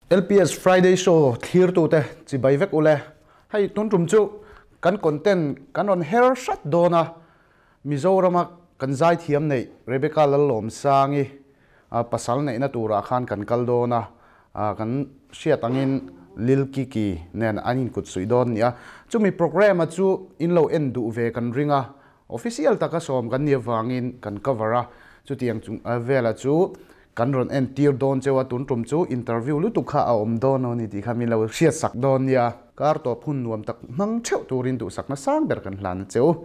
LPS Friday Show thlirtute chibai vek ule. Hei tun tum chu kan content kan rawn her hrat dawn a, Mizorama kan zaithiam neih Rebecca Lallawmsangi pasal neihna turah khan kan kal dawn a, kan hriat angin Lil Kiki nen an inkut suih dawn nia. Chumi programme-a chu in lo en duh ve kan ring a, official taka sawm kan nih avangin kan cover a, chutiang chung vela chu kan rawn en tir dawn cheu a, tun tum chu interview lutuk kha a awm dawn a ni tih kha min lo hriat sak dawn nia. Kar tawp hun nuam tak hmang theuh turin duhsakna sang ber kan hlan a cheu.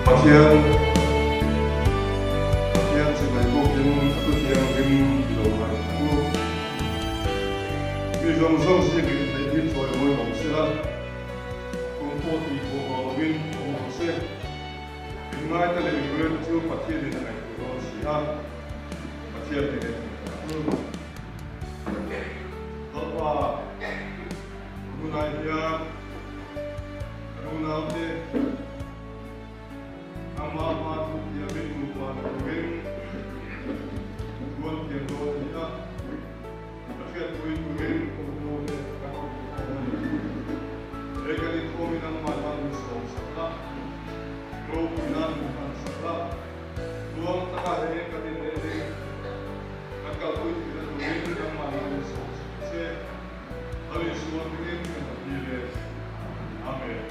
Pathian Pathian chibai bawkin a thu thianghlim i lo ngaithla u. Mi zawng zawng ziakin theih hi chawimawi awm sela, kum pawh tih thawh tawh lovin awm ang se. Inngaite leh inrel chu Pathianin a ngaihtuah dawn si a, Pathian hi ngaihtuah ang u. Lalpa, tunlai hian kan unaute nangmah hma thu thiamin nupa ni turin chuan thiam dawn a ni a, ka hriatpui turin ka awm a ni. He kan inkhawmin nangmah tan min sawm sak la, ropui nan min hman sak la, tluang taka he kan inneih hi kan kalpui theihna turin nangmah tan min sawm sak che. Lal Isua hmingin kan lo dil e. Amen.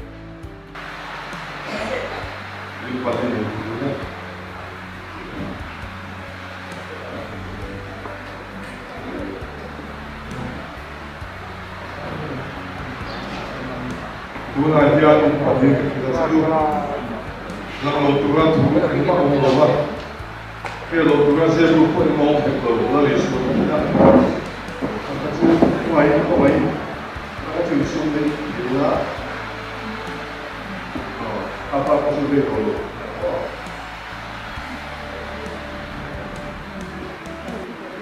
Tunah hian in pahnih ka hrilh a chu lang lo tura thu engmah awm lo a, hriat loh tura ziaktu pawh engmah awm hek lo Lal Isua ka hrilh a. Kha chu khawngaih khawngaih ka chu insum daih thei a, a pa kha chu ve tawh lo.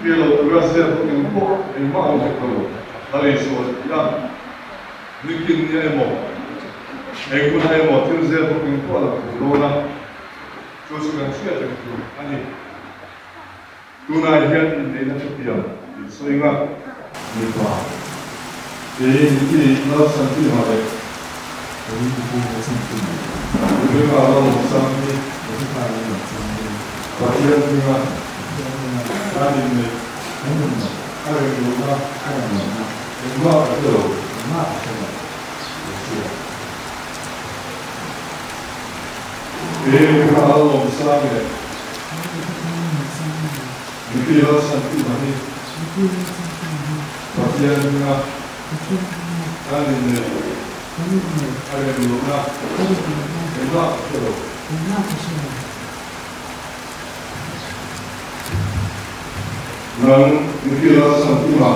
Hriat loh tura ziak pawh engpawh engmah awm hek lo Lal Isua a ti a. Nikin nia emaw, eng hunah emaw thil ziak pawh engpawh a lang thei dawn a, chu chu kan hriat reng tur a ni. Tunah hian inneihna thutiam in sawi nga. Mipa, Kei i Lalsantiha leh Kei i Pu Lalsantima leh. Rebecca Lalawmsangi. Rebecca Lalawmsangi. Pathian hminga. Pathian hminga. Kan inneih. A rem lohna engmah ka hre lo. Kei ka lawmsang leh mipui lalsantu hna hi Pathian hminga kan inneih a rem lohna engmah ka hre lo. Nang mipui lalsantu hna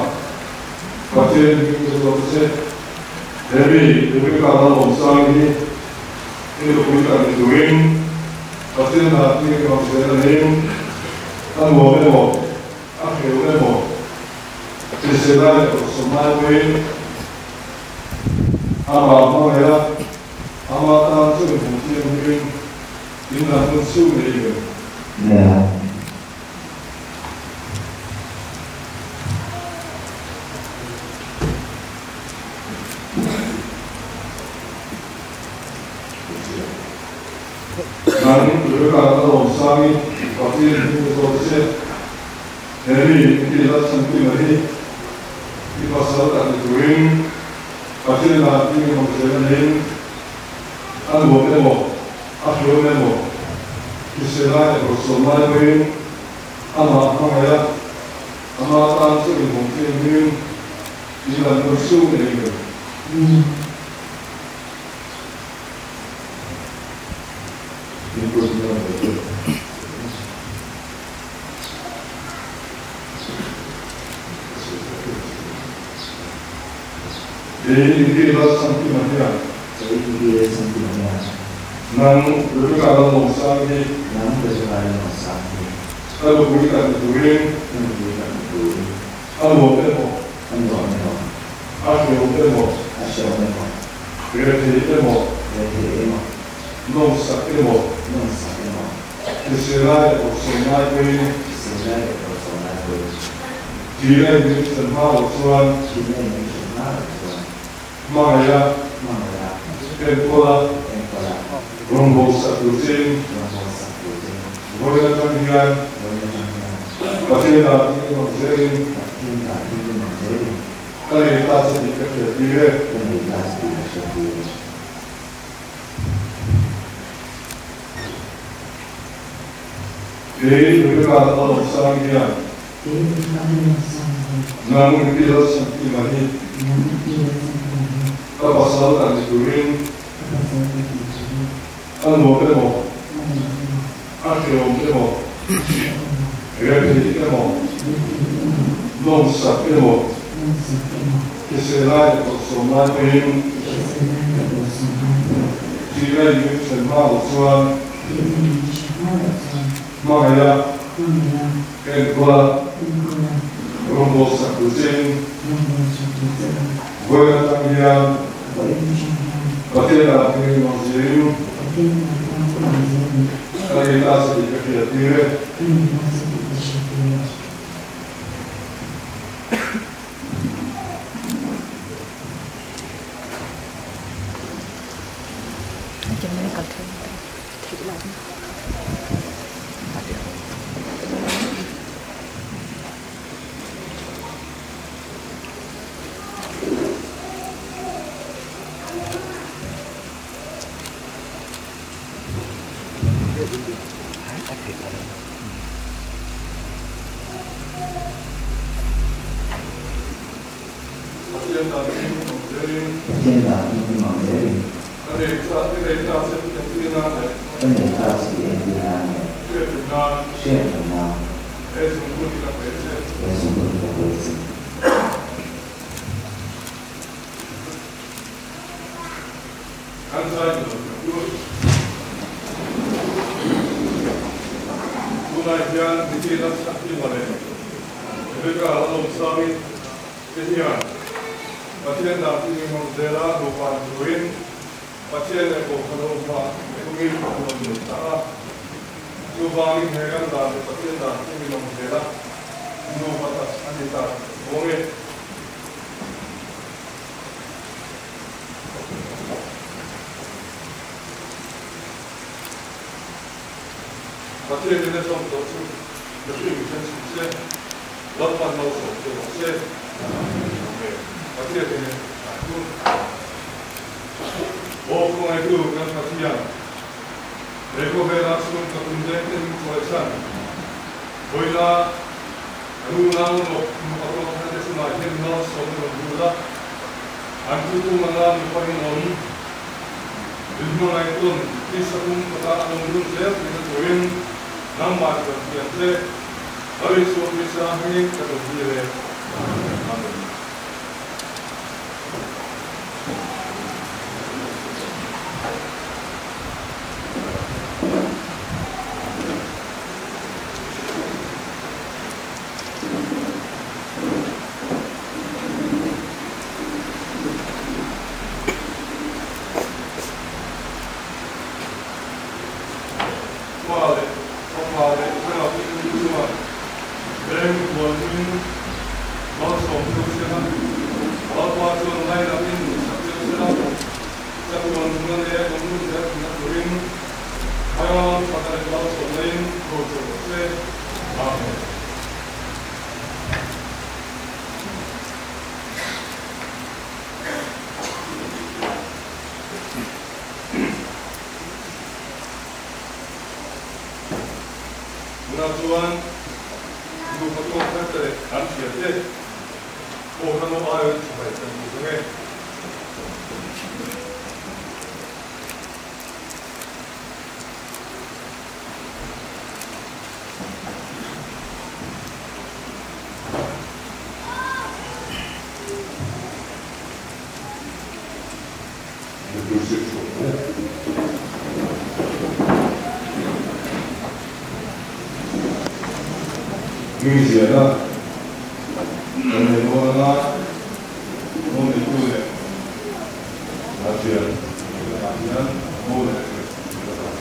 Pathian hming ka zawt che. He mi Rebecca lalawmsang hi i nupui tak ni turin Pathian hna tih ka hmu zel a ning. A nuam emaw, a hreu emaw, hrisel lai leh tawhsawm lai pawhin amah hmangaih a, ama tan chu inhmuh thiam hmingin in lam hun chhung nei em? Nia. Nang Rebecca ka lawmsang i Pathian hming ka zawt che. He mi i ti Lalchhankima hi i pasal tak ni turin Pathian ah hming i hmang zel a ning. A nuam emaw, a hreawm emaw, hrisel lai leh bawlhsawm lai pawhin amah hmangaih a, ama tan chu inhawng thiam hmingin in lan nawn sung ei ngei. Kei India Lalsangkima hian. Kei India Lalsangkima hian. Nang Rebecca Lalawmsang hi. Nang Rebecca Lalawmsang hi. Ka nupui tak ni turin. Ka nupui tak ni turin. A nuam emaw. A nuam emaw. A hreawm emaw. A hreawm emaw. Rethei emaw. Rethei emaw. Nawmsak emaw. Nawmsak emaw. Hrisel lai leh bawlhsawm lai pawhin. Hrisel lai leh bawlhsawm lai pawhin. Thihna in min hren hma loh chuan. Thihna in min hren hma loh chuan. Hmangaih a. Hmangaih a. Enkawl a. Enkawl a. Rawngbawlsak tur chein. Rawngbawlsak tur chein. Vawiin atang hian. Vawiin atang hian. Pathian dah tih ka nawm zelin. Pathian dah tih ka nawm zelin. Ka nei ta che tih ka hriat tir e. Ka nei ta che tih ka hriat tir e. Kei Rebecca la lawmsang hian. Kei Rebecca la lawmsang hian. Nang Ricky Lalchhankima hi. Nang Ricky Lalchhankima hi. Ka pasal tak ni turin. Ka pasal tak ni turin. A nuam emaw. A nuam emaw. A hreawm emaw. A hreawm emaw. Rethei emaw. Rethei emaw. Nawmsak emaw. Nawmsak emaw. Hrisel lai leh bawlhsawm lai pawhin. Hrisel lai leh bawlhsawm lai pawhin. Thihna in min hren hma loh chuan. Thihna in min hren hma loh chuan. Hmangaih a. Hmangaih a. Enkawl a. Enkawl a. Rawngbawlsak tur chein. Rawngbawlsak tur chein. Vawiin atang hian. Vawiin atang hian. Pathian ah hming mang zelin. Pathian ah hming mang zelin. Ka nei ta che tih ka hriat tir e. Ka nei ta che tih ka hriat tir e. Pathian dan hi min awm zelin. Pathian dan hi min awm zelin. Ka nei ta ka nei ta che tih entir nan leh. Ka nei ta che tih entir nan leh. Hriat nan. Hriat nan. He zungbu hi ka pe che. He zungbu hi ka pe che. Kan zai ni lo ka tur. Tunah hian Niki Lalchhankima leh Rebecca Lalawmsangi te hian Pathian dan chu engmawm zela nupa ni turin Pathian leh Kohhran awmhma thungin an rawn nei ta a. Chuvangin he ram dan leh Pathian dan chu engmawm zela nupa tak a ni ta bawk e. Pathian in a zawm tawh chu mihring then chhun se. Lalpan malsawm che rawh se. Amen. Pathian in a tum. Aw khawngaihtu kan Pathian, he khawvelah chhung ka tum leng te min chawisan. Vawiina kan unau lawk nupa tawk thar te chungah hian malsawmna rawn bul a, an tutung anga nupa rinawm min hmangaihtawn tisa pum kawtah an awm dun zel tihna turin nangmah chuan thiam che. Lal Isua Krista hmingin ka rawn dil e. Amen. Pa leh Fapa leh Thlarau Thianghlim chuan reng hualin malsawm cheu sela, Lalpa chuan lainatin sak cheu sela, chatuan nuna leh awmlum zel thina turin Thlarau Fapa leh malsawmna-in tho cheu rawh se. Amen. Tunah chuan nupa tawk thar te leh an thian te pawh kha no aiawin chibai kan buk ang e. Hmingziahna kan nei dawn anga mo neitu leh thian lakah hian mo leh thian lakah.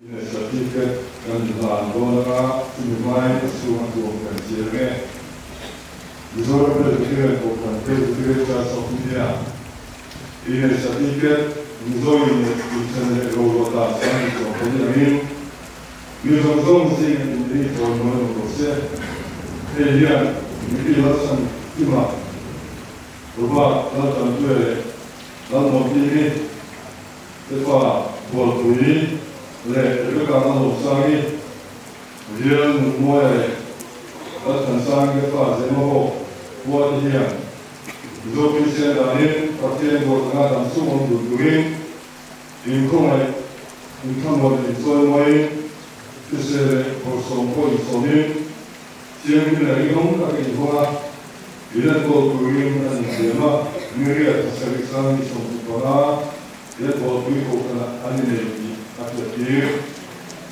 Certificate kan hlan dawn anga chumi hmain a chhung a tuam kan chiang e. Mizoram Presbyterian Kohhran Presbyterian Church of India Inneih Certificate Mizo inneih inchen leh roluah dan sang ni chuang pawh angin mi zawng zawng zinga inneih chawi mawi awm rawh se. Hei hian Miki Lalsan Kima, Robert Laltanpuia leh Lalmuanpimi te pa Bualpui leh Rebecca Lalawmsangi, Rial Nunmawia leh Lalthansangi te fa Zemabawk khua te hian Mizo Kristian danin Pathian ruat anga dam sum awm dun turin inkhawngaih, inthlamuan leh inchawimawiin, hrisel leh bawrhsawm pawh insawmin thianghlim leh rinawm taka inhawng a, inenkawl turin an insiam a, Miriat pasarih sang ni 25 he Bualpui kohhranah an inei tih a hriattir.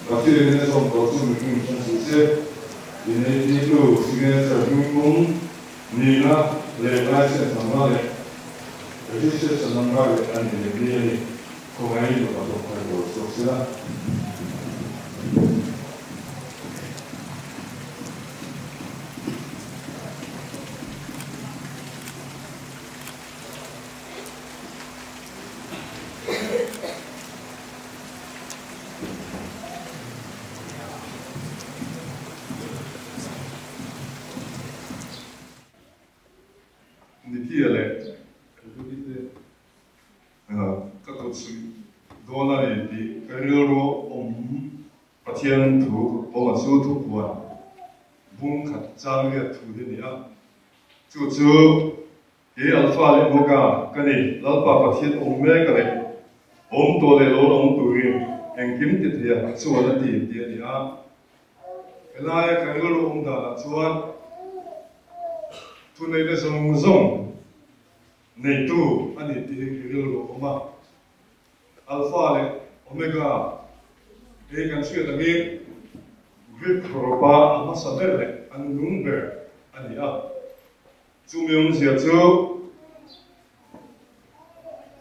Pathianin a zawm tawh chu mihring hran suh se, inei titu signature hmingpum nihna leh license number leh registration number leh an inei ni a ni. Khawngaihin nupa tawk thar tur chhuak sela. Nikia leh Ka kut suih dawn a ni tih ka rilru awm. Pathian thu awma chu thupuan bung khat chang riat thu hi a ni a. Chu chu Kei Alpha leh Omega ka ni, Lalpa Pathian awm mek a leh awm tawh leh lo la awm turin engkim ti thei a chuan a ti tih a ni a. Helaia ka rilru awm danah chuan thuneihna zawng zawng neitu a ni tih hi ka rilru a awm a. Alpha leh Omega hei kan hriat angin Greek hawrawpa a hmasa ber leh a nunung ber a ni a. Chumi awmzia chu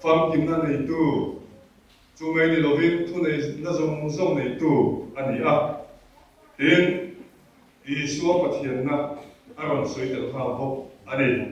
famkimna neitu, chu mai ni lovin thuneihna zawng zawng neitu a ni a. Tin, Isua Pathianna a rawn sawi tel nghal bawk a ni.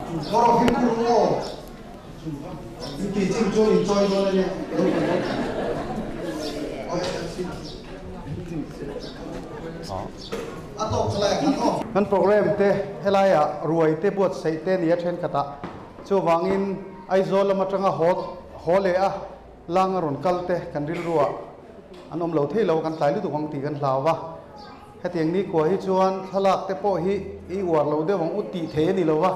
Kawr fimkhur ru aw. In tih chin chu in chawi dawn a nia. A tawk thlai khat aw. Kan program te helaiah ruai te buatsaih te nia thenkhatah chuvangin Aizawl lam atanga haw haw leh a lang a rawn kal te kan rilruah an awm lo thei lo kan tlai lutuk ang tih kan hlau va. Hetiang nikhua hi chuan thlalak te pawh hi i uar lo deuh ang u tih thei a ni lo va,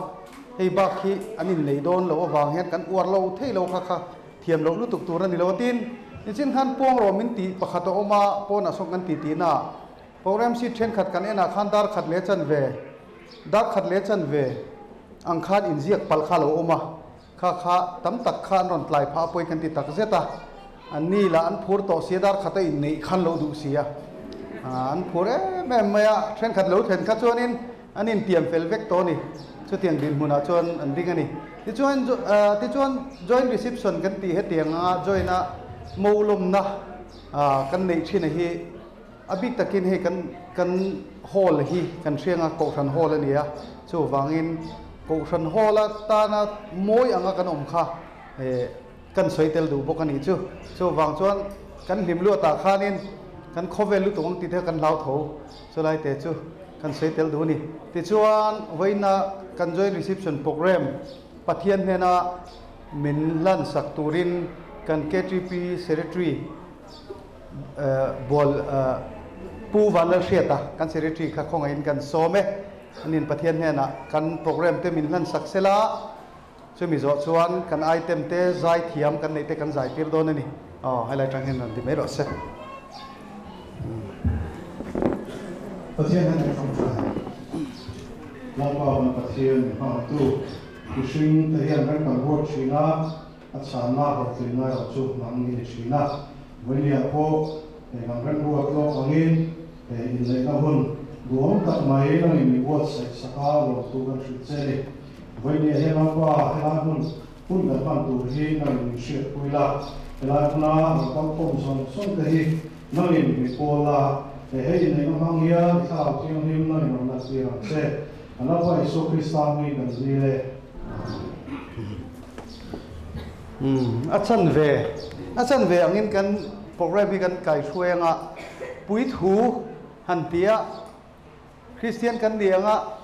hei bak hi an innei dawn loh avang hian kan uar lo thei lo kha kha thiam loh lutuk tur a ni lo a tin. Nichin khan puang rawh min tih pakhat a awm a, pawnah sawn kan titi na program sheet thenkhat kan enah khan dar khat leh chanve dar khat leh chanve ang khan inziak palh kha a lo awm a, kha kha tam tak kha an rawn tlai phah pawi kan ti tak zet a, an ni lah an phur tawh sia dar khat a inneih khan lo duh si a, an phur em em mai a, thenkhat lo thlen kha chuanin an intiam fel vek tawh a ni, chutiang dinhmunah chuan an ding a ni. Tichuan tichuan joint reception kan tih hetiang anga joint a molawmna kan neih thin a hi a bik takin hei kan kan hall hi kan hriang a, Kohhran hall a ni a, chuvangin Kohhran hall atana mawi anga kan awm kha eh. kan sawi tel duh bawk a nih chu. Chuvang chuan kan hlim luatah khanin kan khawvel lutuk ang tih te kha kan hlau tho chulai te chu kan sawi tel duh a ni. Tichuan vawiina kan joint reception programme Pathian hnena min hlansak turin kan KTP Secretary Bual Pu Vanlalhriata kan Secretary kha khawngaihin kan sawm e. Anin Pathian hnenah kan programme te min hlansak sela chumi zawh chuan kan item te zai thiam kan neih te kan zai tir dawn a ni. Aw helai tang hian rawn ti mai rawh se. Pathian hnenah tawngtai Lalpa van Pathian mi hmangaihtu mihring te hian reng kan ruat thin a, A chhanna hlawhtling ngai lo chu nang i ni thin a, Vawinia pawh hei kan remruat lawk angin hei inneihna hun duhawm tak mai nangin mi buatsaih sak a lawmtu kan hrilh che ni. Vawinia hian Lalpa helai hmun hun kan hman tur hi nangin min hriatpui la, helai hmuna rawn kal khawm zawng zawng te hi nangin mi pawl la, he hei inneihna hmang hian i thlarau thianghlim nangin rawn lantir ang che. Kan Lalpa Isua Krista hmingin kan dil e. Amen. Umm a chan ve a chan ve angin kan programme hi kan kai hruai anga puithu han ti a Kristian kan ni anga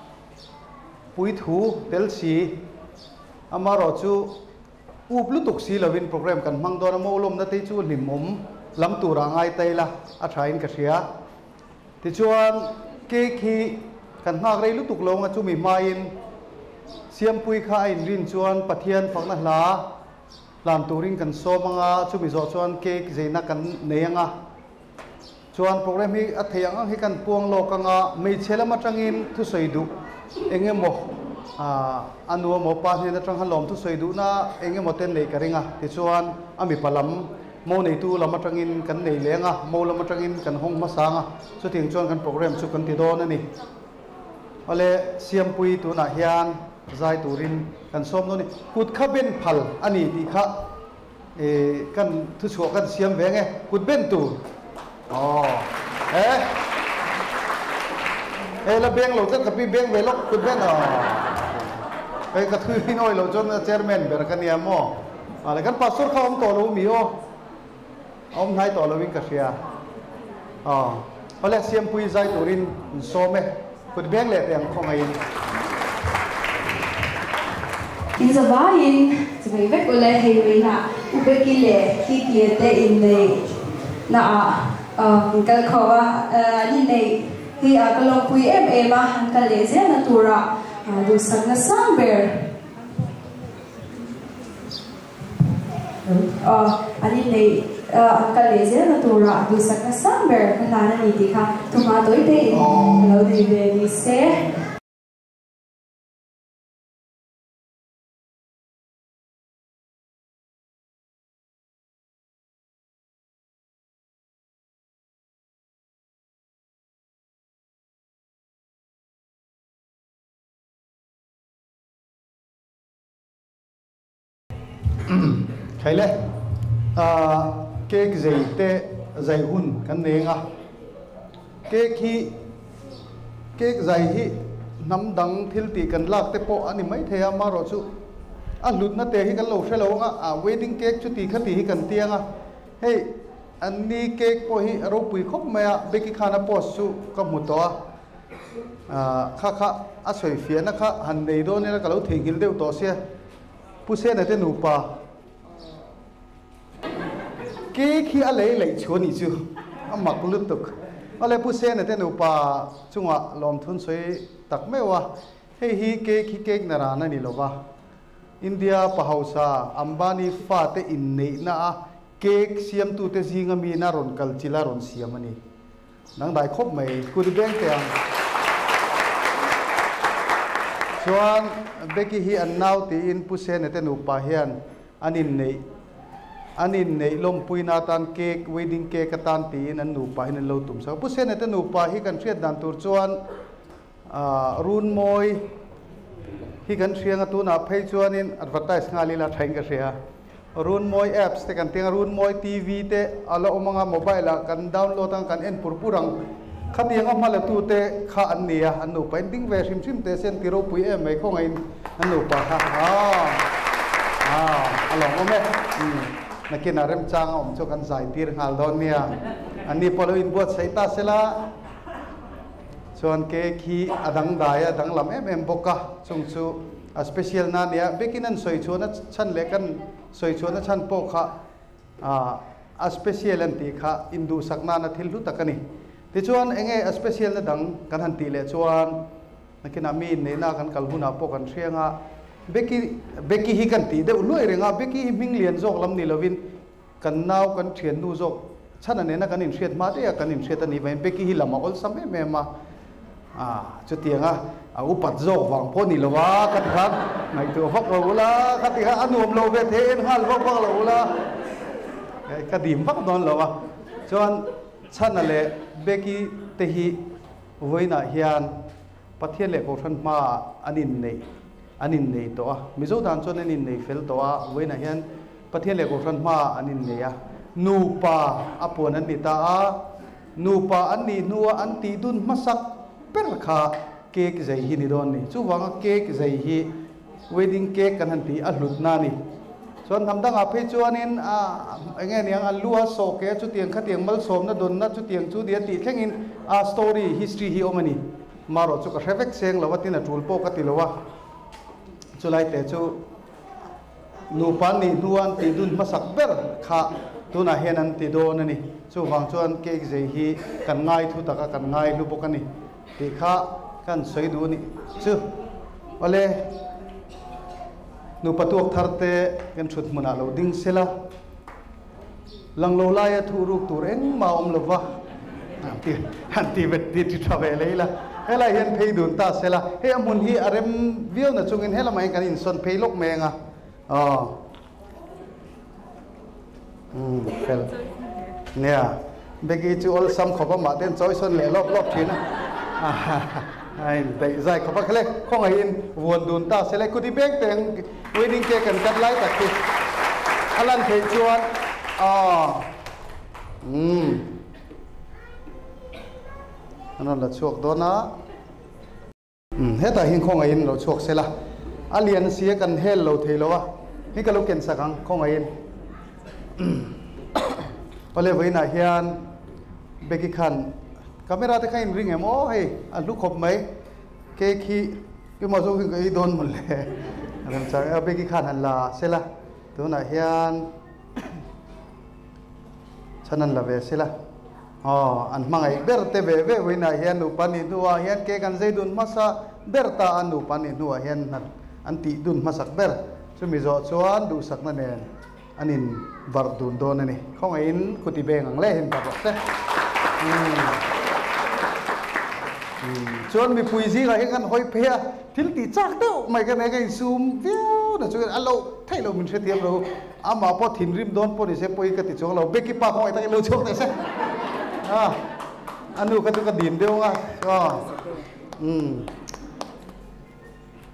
puithu tel si amarawh chu up lutuk si lovin programme kan hmang dawn a maw lawmna te chu hlimawm lam turah ngai ta ila a tha in ka hria. Tichuan, cake hi kan nghak rei lutuk lo anga chumi hmain Siampui kha a inrin chuan Pathian fakna hla hlan turin kan sawm anga chumi zawh chuan cake zeina kan nei anga chuan program hi a theih ang ang hi kan puang lawk anga hmeichhe lam atangin thusawi duh eng emaw a nu emaw pa hnen atang khan lawm thusawi duhna eng emaw te neih ka ring a tichuan a mipa lam Mo neitu lam atangin kan nei leng a, mo lam atangin kan hawng hmasang a, chutiang chuan kan programme chu kan ti dawn a ni. Awle, Siampui tunah hian zai turin kan sawm dawn a ni. Kut kha ben phal a ni tih kha kan thuchhuah kan siam ve nge, kut ben tur. Aw, e, e la beng lo tlat ka pi beng ve lawk kut ben aw. Hei ka thui hinawi loh chuan chairman ber ka nia maw. Mahle kan pastor kha awm tawh lo mi aw, a awm hnai tawh lo in ka hria. Aw, awle Siampui zai turin in sawm e, kut beng leh teh ang khawngaihin. In zavaiin chuvei vek ule hei vawiinah U Becky leh Kitie te inneih naah kan kal khawp a, an inneih hi ka lawmpui em em a, an kal leh zelna turah duhsakna sang ber. Aw, an inneih an kal leh zelna turah duhsakna sang ber ka hlan a ni tih kha thuhma tawi tein ka lo nei ve ni se. Thei le, cake zei te zai hun kan nei anga, cake hi cake zai hi hnam dang thil tih kan lak te pawh a ni mai thei a, amaherawh chu a hlutna te hi kan lo hre lo anga, a wedding cake chu ti kha ti hi kan ti anga, hei an ni cake pawh hi a ropui khawp mai a, Becky khan a post chu ka hmu tawh a. Kha kha a sawi fiahna kha han nei dawn ila ka lo theihnghilh deuh tawh sia. Pu Sena te nupa cake hi a lei leih chu a nih chu a mak lutuk. Awle Pu Sena te nupa chungah lawmthun sawi tak meuh a, hei hi cake hi cake na ran a ni lova. India pa hausa Ambani fate inneihna a cake siamtute zinga miin a rawn kal chilh a rawn siam a ni. Nang dai khawp mai, kut i beng teh ang. Chuan Becky hi an nau tiin Pu Sene te nupa hian an inneih an inneih lawmpuina atan cake, wedding cake atan tiin an nupa hian an lo tum sak a. Pu Sene te nupa hi kan hriat dan tur chuan Runmawi hi kan hria anga tunah phei chuanin advertise nghal ila thain ka hria. Runmawi apps te kan teng a, Runmawi TV te a la awm anga mobile ah kan download anga kan en pur pur ang. Khatiang a hma la tu te kha an ni a, an nupa in ding ve hrim hrim teh se an ti ropui em mai khawngaihin an nupa kha. Aa. A lawmawm e. Umm nakinah remchang a awm chu kan zai tir nghal dawn nia. Anni pawh lo inbuatsaih ta sela chuan cake hi a dangdai a danglam em em bawk a, chung chu a special na nia. Biakin an sawi chhuahna chhan leh kan sawi chhuahna chhan pawh kha a special an tih kha induhsak nana thil hlu tak a ni. Tichuan enge a special na dang kan han tih leh chuan nakinah mi inneihna kan kal hunah pawh kan hriang a, Becky Becky hi kan tih deuh hluai reng a, Becky hi hming lian zawk lam ni lovin kan nau kan thiannu zawk chhana nena kan inhriat hma daih a kan inhriat a nih vangin Becky hi lam a awlsam em em a, ah chutianga a upat zawk vang pawh ni lo a ka ti khan ngaihtuah vak lo ula ka ti kha a nuam lo ve thei en nghal vak vak lo ula ka dim vak dawn lo a chuan Chhana leh Becky te hi vawiinah hian Pathian leh Kohhran hmaah an inneih an innei tawh a Mizo dan chuan an innei fel tawh a vawiinah hian Pathian leh Kohhran hmaah an innei a nupa a puan an ni ta a. Nupa an nih hnua an tih dun hmasak ber kha cake zei hi ni dawn ni. Chuvanga cake zei hi wedding cake kan han tih a hlutna a ni. Chuan hnam dangah phei chuanin a eng nge niang an lu a sawh ke a chutiang khatiang malsawmna dawnna chutiang chu nia tih thlengin a story history hi awm a ni. Marawh chu ka hre vek seng lo a tin a tul pawh ka ti lo a. Chulai te chu. Nupa nih hnua an tih dun hmasak ber kha tunah hian an ti dawn a ni. Chuvang chuan cake zei hi kan ngai thu taka kan ngai hlu bawk a ni tih kha kan sawi duh a nih chu. Awle, nupa tuak thar te kan thut hmunah lo ding sela, lang lo laia thuh ruk tur engmah a awm lo va, an ti vet ti ti tha ve lei la. Helai hian phei dun ta sela, hei a hmun hi a rem viau na chungin helamah hian kan insawn phei lawk mai anga aw umm fel nia Becky chu awlsam khawp a mah ten chawi sawn leh lawp lawp thin a a indaih zai khawp a kha le khawngaihin vuan dun ta sela kut i beng teng wedding cake kan cut lai tak hi a lan theih chuan aw umm an rawn la chhuak dawn a umm hetah hian khawngaihin lo chhuak sela a lian sia kan hel lo thei lo a hi ka lo ken sak ang khawngaihin awle vawiinah hian Becky khan camera te kha in ring em aw hei a hlu khawp mai cake hi keimah zawk hian ka ei dawn mawle remchang e Becky khan han la sela tunah hian chhan an la ve sela aw an hmangaih ber te ve ve vawiinah hian nupa nih hnuah hian cake an zei dun hmasa ber ta a nupa nih hnuah hian an tih dun hmasak ber chumi zawh chuan duhsakna nen an in varh dun dawn a ni. Khawngaihin kuti beng ang le hin ta rawh se. Chuan mipui zingah hian kan hawi phei a, thil tih chak deuh mai ka nei ka insum viau na chuan a loh theih loh min hrethiam lo. Amah pawh thinrim dawn pawh ni se pawi ka ti chuang lo. Becky pa khawngaih takin lo chhuak teh se. A nu kha chu ka dim deuh ang a. Umm.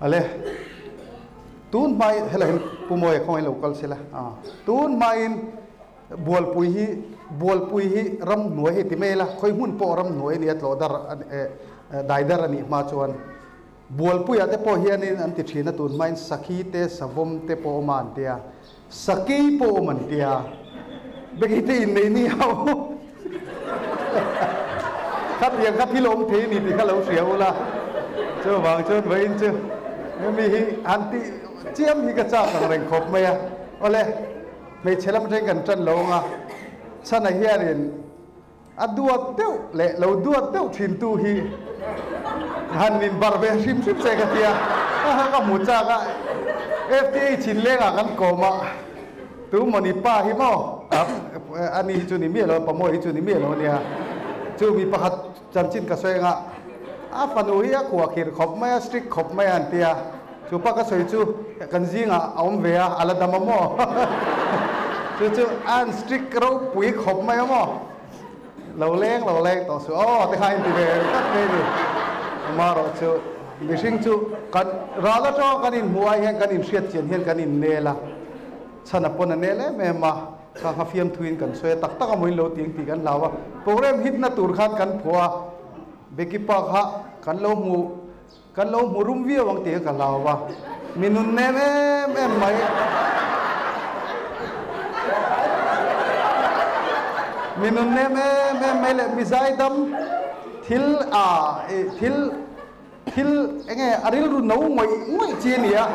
Ale, tun hmai helai hian Pu Mawia khawngaih lo kal sela, tun hmaiin Bualpui hi Bualpui hi ramhnuai hei ti mai ila, khawi hmun pawh ramhnuai a nia tlawh dar dai dar a nih hma chuan Bualpuiah te pawh hianin an ti thin a, tun hmain Sakhi te Savawm te pawh awm a an tia, Sakei pawh awm an tia, Becky te innei ni ho khatiang kha thil awm thei a ni tih kha lo hria ula, chuvang chuan vawiin chu hemi hi han tih chiam hi ka chak ang reng khawp mai a, awle hmeichhe lam atangin kan tan lo ang a, chhana hianin A duat deuh leh lo duat deuh thin tu hi han in bar ve hrim hrim che ka tia ka hmu chak a FTA chin lengah kan kawm a tu mawni pa hi maw a ni hi chu ni miah lo pa mawi hi chu ni miah lo ania chu mi pakhat chanchin ka sawi anga a fanu hi a khuah khirh khawp mai a strict khawp mai a an tia chu pa ka sawi chu kan zingah a awm ve a a la dam a maw chu chu an strict ropui khawp mai a maw lo leng lo leng tawh suh aw te kha in ti ve tak mai ni amaherawh chu mihring chu kan ral atanga kan inhmuh ai hian kan inhriat chian hian kan innel a chhan a pawn a nel em em a kha kha fiamthuin kan sawi a tak tak a maw in lo ti ang tih kan hlau a program hit na tur khan kan phuah a Becky pa kha kan lo hmu Kan lo hmu rum viau ang tih ka hlau a, mi nun nem em em mai. Mi nun nem em em mai leh mi zaidam thil a thil thil enge a rilru no ngawih ngawih chi a ni a,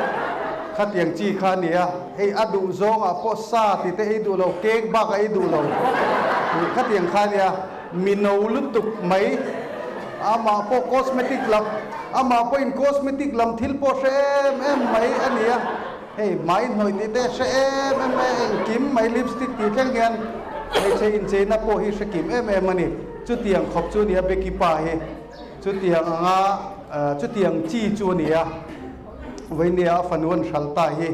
khatiang chi kha a ni a, hei a duh zawngah pawh sa tih te ei duh lo, cake bak a ei duh lo tih khatiang kha a ni a, mi no lutuk mai, amah pawh cosmetic lam, amah pawhin cosmetic lam thil pawh hre em em mai a ni a, hei hmai hnawih tih te hre em em mai a, engkim mai lipstick tih thleng hian hmeichhe incheina pawh hi hre kim em em a ni, chutiang khawp chu a ni a Becky pa hi. Chutiang anga chutiang chi chu a ni a, Vainia a fanu an hralh ta hi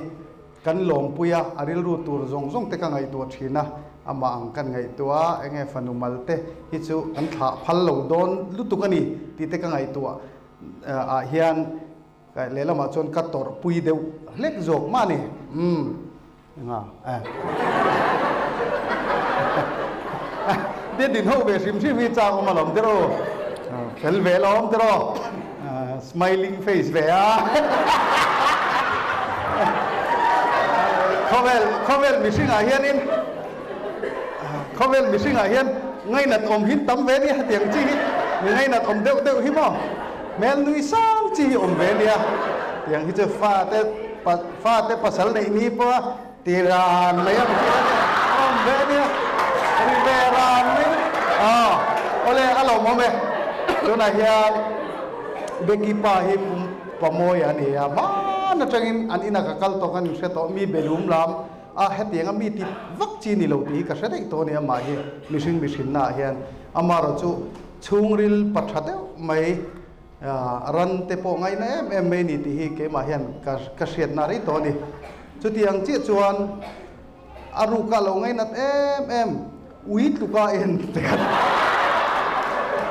kan lawmpui a, a rilru tur zawng zawng te ka ngaihtuah thin a, amah ang kan ngaihtuah a, enge fanu mal te hi chu kan thlah phal lo dawn lutuk a ni tih te ka ngaihtuah ah hian lehlamah chuan ka tawrhpui deuh hlek zawk mah a ni. Umm. Nga eh. Dia din ho ve hrim hrim hi chang awm alawm tiraw. Fel ve alawm tiraw. Smiling face ve a. Khawvel khawvel mihringah hianin khawvel mihringah hian ngainat awm hi tam ve nia hetiang chi hi mi ngainat awm deuh deuh hi maw hmel nui sang chi hi awm ve nia tiang hi chu fate Fate pasal neih ni pawha ti ran mai ang tih a nia, a awm ve a nia, ri ve ran mai a, awle a lawmawm e. Tunah hian Becky pa hi pum pamawi a ni a, hman atangin an inah ka kal tawh khan in hre tawh, mi belum lam a hetianga mi ti vak chi ni lo tih hi ka hre daih tawh a ni, amah hi mihring mihrinna ah hian amaherawh chu chhungril pa tha deuh mai Ran te pawh ngaihna em em mai ni tih hi keimah hian ka hriatna rei tawh a ni. Chutiang chiah chuan a ruka lo ngainat em em ui tluka en te kha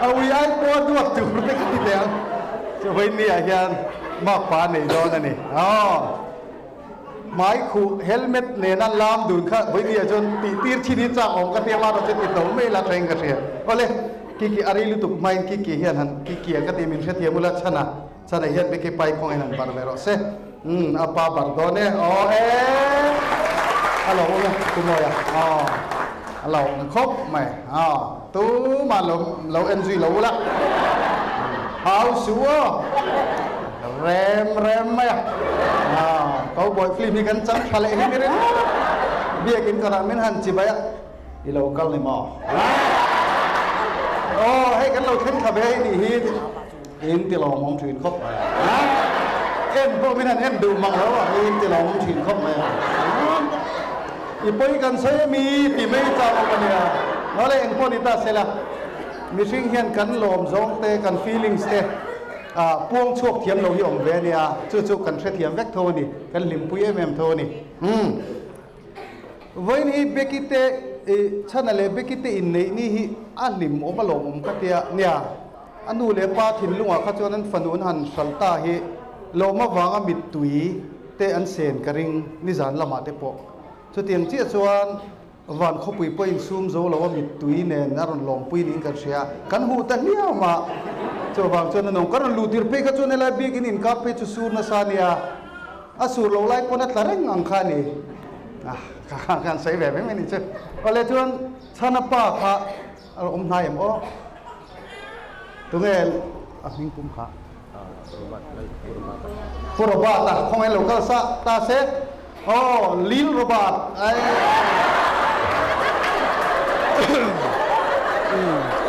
a ui ai pawh a duat tur te kha ti teh ang. Chu vawinia hian makpa a nei dawn a ni. Aw hmai khuh helmet nena lam dun kha vawinia chuan tih tir thin hi chak awm ka tia mah erawh chu ti to mai la thleng ka hria. Awle. Kiki a rei lutuk hmain Kiki hian han Kiki a ka ti min hrethiam ula chhana chhana hian Becky pai khawngin han bar ve rawh se umm a pa bar dawn e aw e a lo awm e tu mawi a aw a lo awm khawp mai aw tumah lo lo en zui lo ula hau su aw rem rem mai a aw cowboy film hi kan chang tha leh hi mi ringawt biakin ka rah min han chibai a. I lo kal ni maw? Aw, hei kan lo thleng thla ve hei nih hi in ti lawmawm thin khawp mai a. En pawh min han en duh mang lo a, in ti lawmawm thin khawp mai a. I pawi kan sawi ami ti mai chang awm a nia. Ngawle eng pawh ni ta se la, mihring hian kan lawm zawng te, kan feelings te puang chhuak thiam lo hi awm ve a nia. Chu chu kan hrethiam vek tho a ni, kan hlimpui em em tho a ni. Umm. Vawiin hi Becky te i Chhana leh Becky te inneih ni hi a hlim awm a lawmawm ka tia nia. A nu leh pa thinlungah kha chuan an fanu an han hral ta hi lawm avanga mittui te an sen ka ring nizan lamah te pawh. Chutiang chiah chuan van khawpui pawh insum zo lo a mittui nen a rawn lawmpui niin kan hria. Kan huh ta hliam a, chuvang chuan a nung ka rawn luh tir phei kha chuan helai biakin inkar phei chu sur nasa nia. A sur lo lai pawn a tla reng ang kha a ni. Ah, ka kha khan sawi ve mai mai ni chu. Awle chuan Chhana pa kha a awm hnai em aw? Tunge a hming pum kha? Pu Robert a, khawngaih lo kal sa ta se. Aw, Lil Robert. Ai.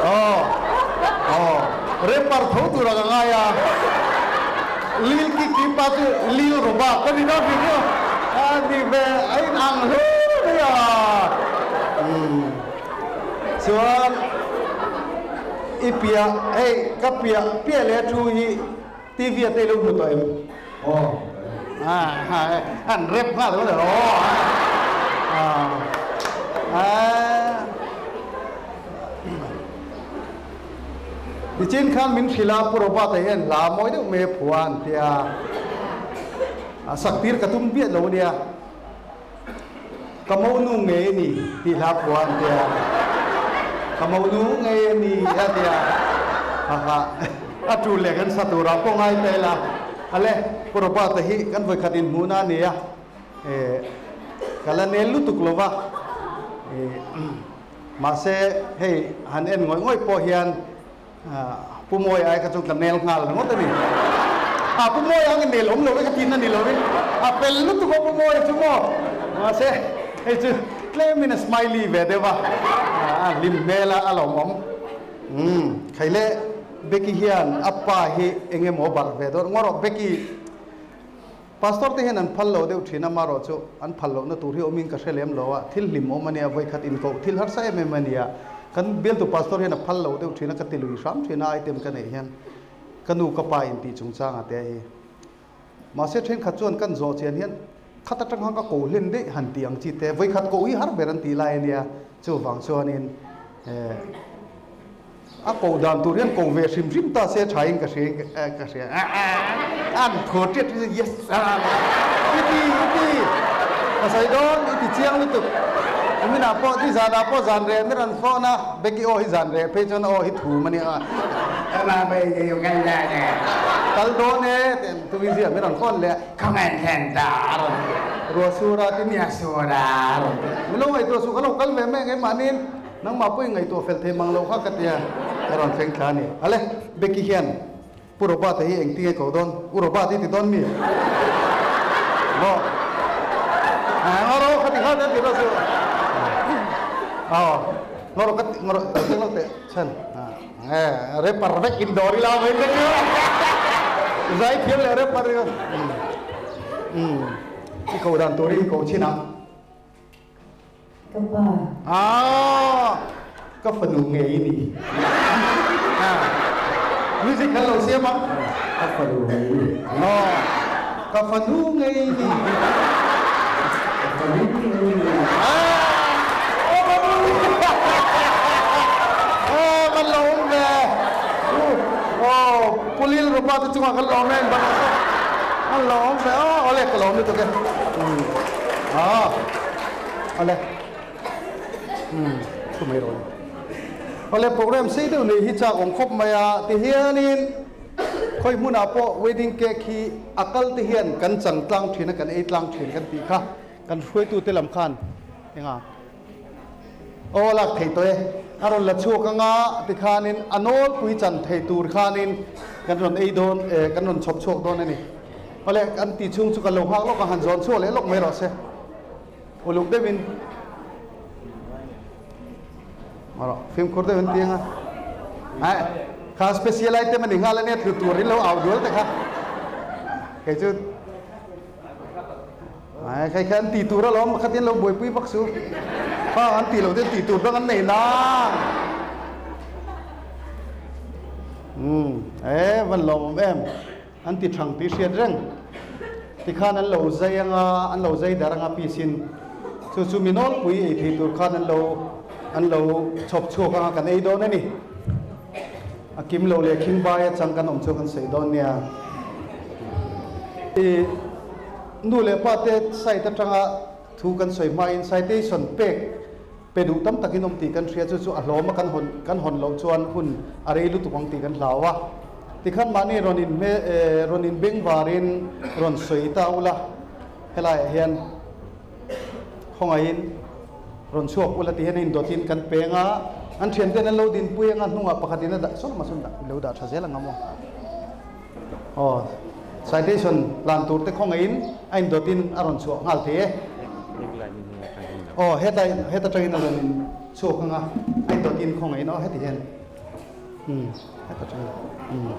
Aw, aw, rapper tho tura ka ngai a. Lil Kiki pa chu Lil Robert ka ni dawn hrim chu. A ni ve a in ang hle mai a. Chuan i piah hei ka piah piah leh thu hi TV ah te i lo hmu tawh em? Aw. An rep nghal lo le aw. Tichin khan min hrilh a, Pu Robert-a hian hla mawi deuh mai a phua an ti a, a sak tir ka tum biah lo ania, ka monu ngei a ni tih hla phua an ti a, ka monu ngei a ni a ti a, ha ha, a tul leh kan sa turah pawh ngai ta ila, ale Pu Robert-a hi kan vawikhat inhmuhna a ni a, ka la nel lutuk lo va, Mahse hei han en ngawih ngawih pawh hian Pu Mawi ai kha chu ka nel nghal ringawt a ni. A Pu Mawi ang i nel awm lo e ka tin a ni lo in a fel lutuk a Pu Mawi chu maw. Mahse hei chu tlemin a smiley ve deuh a, a hlim hmel a a lawmawm. Umm khaile Becky hian a pa hi eng emaw barh ve dawn ngaw rawh Becky. Pastor te hian an phal lo deuh thin a, marawh chu an phal lohna tur hi awmin ka hre lem lo a, thil hlim awm a nia, vawikhat inkoh thil harsa em em a nia. Kan bialtu pastor hian a phal lo deuh thin a, ka ti lui hram thin a, item ka neih hian ka nu ka pa intih chungchanga te hi. Mahse thenkhat chuan kan zawh chian hian khat atang khan ka koh hlen daih han tih ang chi te, vawikhat koh hi har ber an tih lai a nia, chuvang chuanin eh. A koh dan tur hian ko ve hrim hrim ta se tha in ka hria ka hria an thu tiat hi yes iti iti ka sawi dawn iti chiang lutuk kuminah pawh ti zanah pawh zan reh mi rawn fawn a Becky aw hi zan reh phei chuan aw hi thum a nia kal dawn e tui zia mi rawn fawn leh ruah sur a ti nia sur a mi lo ngaihtuah suh ka lo kal ve mai ang engmahniin Nangmah pawh i ngaihtuah fel thei mang loh kha ka tia ka rawn thleng thla a ni. Ale, Becky hian Pu Robert-a hi engtin nge ko dawn? U Robert i ti dawn mi? Maw? Aa, ngaw rawh ka ti kha ten ti rawh chu. Aw, ngaw rawh ka ti, ngaw rawh, teng lo teh chhan. Nge, rapper vek in dawr ila mai te chu. Zai thiam leh rapper i. Um, i ko dan tur hi i ko chin ang. Ka pa. Aaa ka fanu ngei i ni. Music kan lo siam a. Ka fanu ngei i ni. Aw ka fanu ngei i ni. Ka fanu ngei i ni. Aaa ka fanu Aw kan lo awm ve. Aw Pulil Rupa te chungah kan lo awm em ban Kan lo awm ve aw awle ka lo awm lutuk e. Aw. Awle. Umm, thu mai rawh le. Awle, program sei deuh nei hi chak awm khawp mai a, tihianin khawi hmunah pawh wedding cake hi a kal te hian kan chang tlang thin a, kan ei tlang thin kan tih kha kan hruaitute lam khan enga aw lak thei tawh e, a rawn la chhuak anga tikhanin a nawlpui chan thei tur khanin kan rawn ei dawn eh kan rawn chhawp chhuak dawn a ni. Awle, an tih chhung chu kan lo nghak lawk a, han zawn chhuak leh lawk mai rawh se. Uluk deuhin Aro fimkhur deuhin tiang a ai kha special item ani nghal ania thlu tur in lo au dual te kha kei chu ai khai kha an ti tur alawm khatin lo buaipui vak su kha an ti lo ten ti tur dang an nei na um e van lawm em An ti thang tih hriat reng. Tikhan an lo zai anga, an lo zai dar anga piece in chu chu mi nawlpui ei thei tur khan an lo an lo chhawp chhuak anga kan ei dawn a ni. A kim lo leh khing bai a chang kan awm chu kan sawi dawn nia. I nu leh pa te site atanga thu kan sawi hmain citation pek pe duh tam takin awm tih kan hria chu chu a hlawm a kan hawn kan hawn loh chuan hun a rei lutuk ang tih kan hlau a tikhan mahni rawn in hme rawn in beng varin rawn sawi ta ula helaiah hian khawngaihin rawn chhuak ula ti hian a indawtin kan peng a an thian ten an lo dinpui anga hnungah pakhatin a dah sawn emaw sawn dah lo dah tha zel ang a maw aw citation plan tur te khawngaihin a indawtin a rawn chhuah nghal thei e. Aw heta heta tangin a rawn in chhuak anga a indawt in khawngaih in aw heti hian umm heta tangin umm.